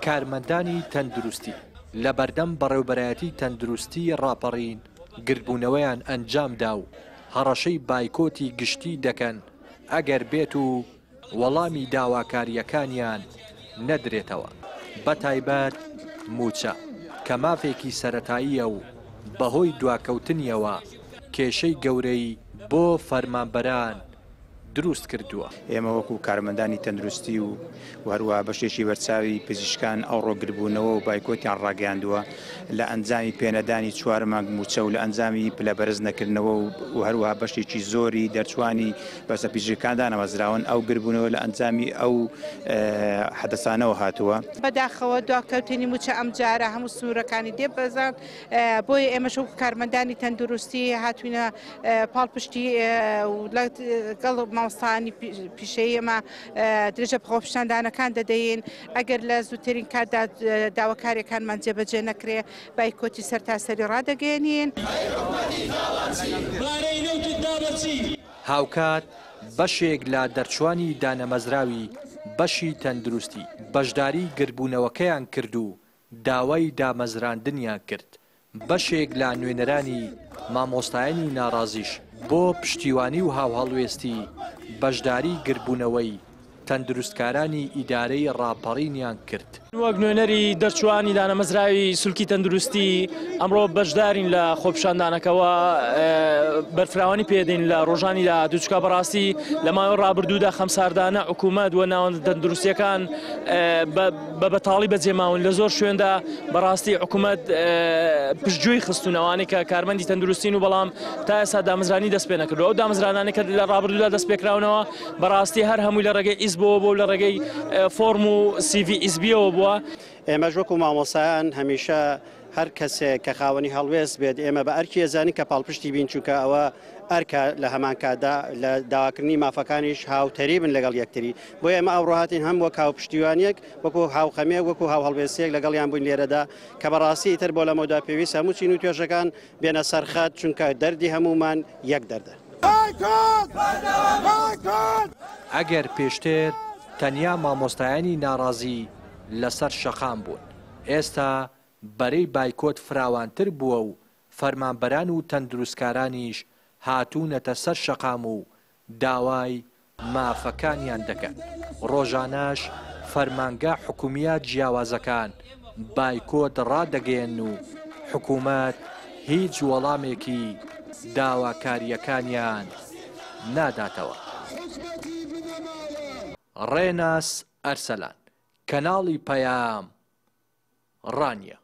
کارمەندانی تەندروستی لە بەردەم بەڕێوبەرایەتی تەندروستی ڕاپەڕین گردبوونەوەیان ئەنجامدا و هەڕەشەی بایکۆتی گشتی دەکەن ئەگەر بێت و وەڵامی داواکارییەکانیان نەدرێتەوە، بەتایبەت مووچە، کە مافێکی سەرەتاییە و بەهۆی دواکەوتنیەوە کێشەی گەورەی بۆ فەرمانبەران دروست کردووە. ئێمە وەکو کارمەندانی تەندروستی و هەروەها بەشێکی بەرچاوی پزیشکان ئەوڕۆ گربوونەوە و بایکۆتیان ڕاگەیاندووە لە ئەنجامی پێنەدانی چوار مانگ مووچە و لە ئەنجامی پلە بەرز نەکردنەوە و هەروەها بەشێکی زۆری دەرچوانی بەسە پزیشکان دانەمەزراون، ئەو گربوونەوە لە ئەنجامی ئەو حەدەسانەوە هاتووە. بەداخەوە دواکەوتنی مووچە ئەمجارە هەموو سنوورەکانی دێ بەزاند، بۆیە ئێمەش وەکو کارمەندانی تەندروستی هاتووینە پاڵپشتی و لەگەڵ مامۆستایانی پیشەیی ئێمە درێژە بە خۆپیشاندانەکان دەدەین، ئەگەر لە زووترین کاتدا داواکارییەکانمان جێبەجێ نەکرێ بایکۆتی سەرتاسەری ڕادەگەیەنین. هاوکات بەشێک لە دەرچوانی دانەمەزراوی بەشی تەندروستی بەشداری گردبوونەوەکەیان کرد و داوای دامەزراندنیان کرد، بەشێک لە نوێنەرانی مامۆستایانی ناڕازیش بۆ پشتیوانی و هاوهەڵوێستی بەشداری گردبوونەوەی تەندروستکارانی ئیدارەی ڕاپەڕینیان کرد. وەک نوێنەری دەرچووانی دانەمەزراوی سلکی تەندروستی ئەمڕۆ بەشدارین لە خۆپیشاندانەکە و بەرفراوانی پێدەین لە ڕۆژانی داهاتوو، چونکە بەڕاستی لە ماوەی ڕابردوودا خەمساردانە حکوومەت و ناوەندە تەندروستییەکان بە بەتاڵی بەجێماون لە زۆر شوێندا بەڕاستی حکوومەت پشتگوێی خستوون ئەوانەی کە کارمەندی تەندروستین و بەڵام تا ئێستا دامەزرانی دەست پێ نەکردووە ئەو دامەزرانانەی کە لە ڕابردوودا دەست پێکراونەوە بەڕاستی هەر هەمووی لە ڕێگەی ئیزبەوە بووە و لە ڕێگەی فۆرم و سیڤی ئیزبیەوە بووە. ئێمەش وەکو مامۆستایان هەمیشە هەر کەسێک کە خاوەنی هەڵوێست بێت ئێمە بە ئەرکی ئەزانین کە پاڵپشتی بین چونکە ئەوە ئەرکە لە هەمان کاتدا لە داواکردنی مافەکانیش هاوتەریبن لەگەڵ یەکتری بۆیە ئێمە ئەوڕۆ هاتین هەم وەک هاوپشتیوانیەک وەکو هاوخەمیەک وەکو هاوهەڵوێستیەک لەگەڵیان بووین لێرەدا کە بەڕاستی ئیتر بۆ لەمەودا پێویست هەموو چین و توێژەکان بێنە سەر خەت چونکە دەردی هەموومان یەک دەردە. ئەگەر پێشتر تەنیا مامۆستایانی ناڕازی لەسەر شەقام بوون، ئێستا بەرەی بایکۆت فراوانتر بووە و فەرمانبەران و تەندروستکارانیش هاتوونەتە سەر شەقام و داوای مافەکانیان دەکەن، ڕۆژانەش فەرمانگە حکومییە جیاوازەکان بایکۆت ڕادەگەیەنن و حکومەت هیچ وەڵامێکی داواکارییەکانیان ناداتەوە. ڕێناس ئەرسەلان، کەناڵی پەیام، ڕانیە.